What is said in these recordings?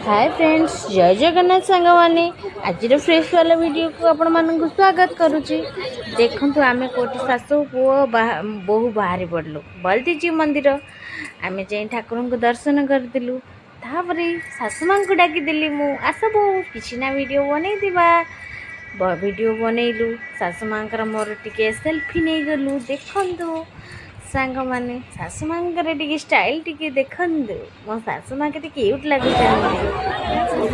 ହାଏ friends, ଜୟ ଜଗନ୍ନାଥ ସାଙ୍ଗମାନେ। ଆଜିର fresh ବାଲା ଭିଡ଼ିଓକୁ ଆପଣମାନଙ୍କୁ ସ୍ୱାଗତ କରୁଛି। ଦେଖନ୍ତୁ, ଆମେ କେଉଁଠି ଶାଶୁ, ପୁଅ, ବୋହୂ ବାହାରି ପଡ଼ିଲୁ ବଳଦେବଜୀଉ ମନ୍ଦିର। ଆମେ ଯାଇ ଠାକୁରଙ୍କୁ ଦର୍ଶନ କରିଥିଲୁ। ତାପରେ ଶାଶୁ ମାଆଙ୍କୁ ଡାକିଦେଲି ମୁଁ, ଆସ ବୋହୂ, କିଛି ନା ଭିଡ଼ିଓ ବନେଇଥିବା। ଭିଡ଼ିଓ ବନେଇଲୁ। ଶାଶୁ ମାଆଙ୍କର ମୋର ଟିକେ ସେଲ୍ଫି ନେଇଗଲୁ। ଦେଖନ୍ତୁ ସାଙ୍ଗମାନେ, ଶାଶୁ ମାଆଙ୍କର ଟିକେ ଷ୍ଟାଇଲ୍ ଟିକେ ଦେଖନ୍ତୁ। ମୋ ଶାଶୁ ମା କେତେ କ୍ୟୁଟ୍ ଲାଗୁଛନ୍ତି।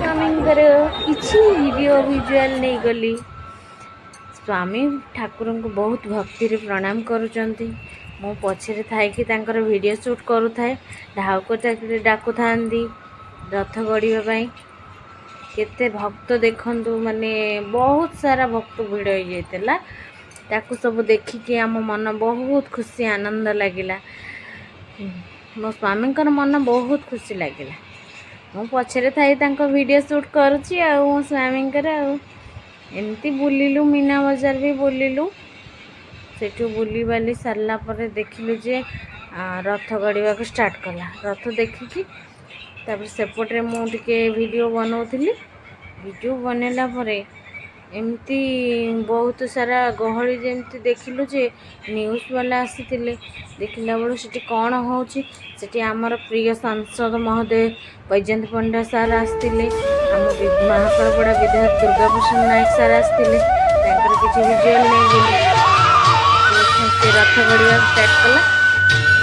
ସ୍ୱାମୀଙ୍କର କିଛି ଭିଡ଼ିଓ ଭିଜୁଆଲ୍ ନେଇଗଲି। ସ୍ୱାମୀ ଠାକୁରଙ୍କୁ ବହୁତ ଭକ୍ତିରେ ପ୍ରଣାମ କରୁଛନ୍ତି। ମୁଁ ପଛରେ ଥାଇକି ତାଙ୍କର ଭିଡ଼ିଓ ସୁଟ୍ କରୁଥାଏ। ଢାଉକ ଡାକୁଥାନ୍ତି ରଥ ଗଡ଼ିବା ପାଇଁ। କେତେ ଭକ୍ତ ଦେଖନ୍ତୁ, ମାନେ ବହୁତ ସାରା ଭକ୍ତ ଭିଡ଼ ହେଇଯାଇଥିଲା। ତାକୁ ସବୁ ଦେଖିକି ଆମ ମନ ବହୁତ ଖୁସି, ଆନନ୍ଦ ଲାଗିଲା। ମୋ ସ୍ୱାମୀଙ୍କର ମନ ବହୁତ ଖୁସି ଲାଗିଲା। ମୁଁ ପଛରେ ଥାଇ ତାଙ୍କ ଭିଡ଼ିଓ ସୁଟ୍ କରୁଛି ଆଉ ମୋ ସ୍ୱାମୀଙ୍କର। ଆଉ ଏମିତି ବୁଲିଲୁ, ମୀନା ବଜାର ବି ବୁଲିଲୁ। ସେଠୁ ବୁଲିବାଲି ସାରିଲା ପରେ ଦେଖିଲୁ ଯେ ରଥ ଗଡ଼ିବାକୁ ଷ୍ଟାର୍ଟ କଲା। ରଥ ଦେଖିକି ତାପରେ ସେପଟରେ ମୁଁ ଟିକେ ଭିଡ଼ିଓ ବନଉଥିଲି। ଭିଡ଼ିଓ ବନେଇଲା ପରେ ଏମିତି ବହୁତ ସାରା ଗହଳି ଯେମିତି ଦେଖିଲୁ ଯେ ନ୍ୟୁଜ୍ ବାଲା ଆସିଥିଲେ। ଦେଖିଲା ବେଳକୁ ସେଠି କ'ଣ ହେଉଛି, ସେଠି ଆମର ପ୍ରିୟ ସାଂସଦ ମହୋଦୟ ବୈଜୟନ୍ତ ପଣ୍ଡା ସାର୍ ଆସିଥିଲେ। ଆମ ମହାକାଳପଡ଼ା ବିଧାୟକ ଦୁର୍ଗା ପ୍ରସନ୍ନ ନାୟକ ସାର୍ ଆସିଥିଲେ। ତାଙ୍କର କିଛି ଭିଜୁଆଲ୍ ନେଇଗଲି। ସେ ରଥ ଗଡ଼ିବାକୁ ଷ୍ଟାର୍ଟ କଲା।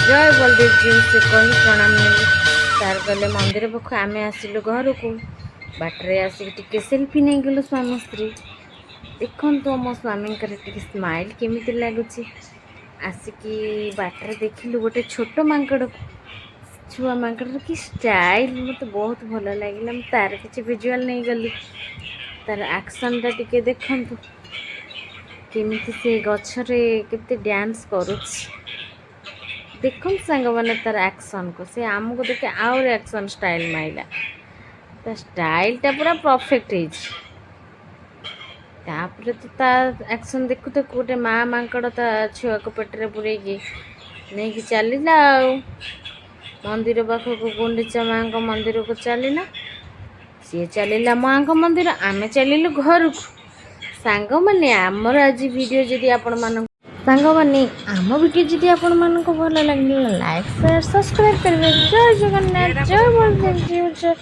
ଜୟ ବଳଦେବଜୀଉ ସେ କହି ପ୍ରଣାମ ନେଲେ। ସାର୍ ଗଲେ ମନ୍ଦିର ପାଖକୁ, ଆମେ ଆସିଲୁ ଘରକୁ। ବାଟରେ ଆସିକି ଟିକେ ସେଲ୍ଫି ନେଇଗଲୁ ସ୍ୱାମୀ ସ୍ତ୍ରୀ। ଦେଖନ୍ତୁ, ମୋ ସ୍ୱାମୀଙ୍କର ଟିକେ ସ୍ମାଇଲ୍ କେମିତି ଲାଗୁଛି। ଆସିକି ବାଟରେ ଦେଖିଲୁ ଗୋଟେ ଛୋଟ ମାଙ୍କଡ଼କୁ। ଛୁଆ ମାଙ୍କଡ଼ର କି ଷ୍ଟାଇଲ୍, ମୋତେ ବହୁତ ଭଲ ଲାଗିଲା। ମୁଁ ତାର କିଛି ଭିଜୁଆଲ୍ ନେଇଗଲି। ତାର ଆକ୍ସନ୍ଟା ଟିକେ ଦେଖନ୍ତୁ, କେମିତି ସେ ଗଛରେ କେତେ ଡ୍ୟାନ୍ସ କରୁଛି। ଦେଖନ୍ତୁ ସାଙ୍ଗମାନେ, ତାର ଆକ୍ସନ୍କୁ। ସେ ଆମକୁ ଦେଖି ଆହୁରି ଆକ୍ସନ୍ ଷ୍ଟାଇଲ୍ ମାଇଲା। ତା ଷ୍ଟାଇଲ୍ଟା ପୁରା ପରଫେକ୍ଟ ହେଇଛି। ତାପରେ ତ ତା ଆକ୍ସନ୍ ଦେଖୁ ଦେଖୁ ଗୋଟେ ମା ମାଙ୍କଡ଼ ତା ଛୁଆକୁ ପେଟରେ ପୂରେଇକି ନେଇକି ଚାଲିଲା ଆଉ ମନ୍ଦିର ପାଖକୁ, ଗୁଣ୍ଡିଚା ମାଙ୍କ ମନ୍ଦିରକୁ ଚାଲିଲା। ସିଏ ଚାଲିଲା ମାଙ୍କ ମନ୍ଦିର, ଆମେ ଚାଲିଲୁ ଘରକୁ। ସାଙ୍ଗମାନେ, ଆମର ଆଜି ଭିଡ଼ିଓ ଯଦି ଆପଣମାନଙ୍କୁ, ସାଙ୍ଗମାନେ, ଆମ ଭିଡ଼ିଓ ଯଦି ଆପଣମାନଙ୍କୁ ଭଲ ଲାଗିଲା, ଲାଇକ୍, ସେୟାର, ସବସ୍କ୍ରାଇବ୍ କରିବେ। ଜୟ ଜଗନ୍ନାଥ, ଜୟ ବଳଦେବ ଜୀଉ, ଜୟ।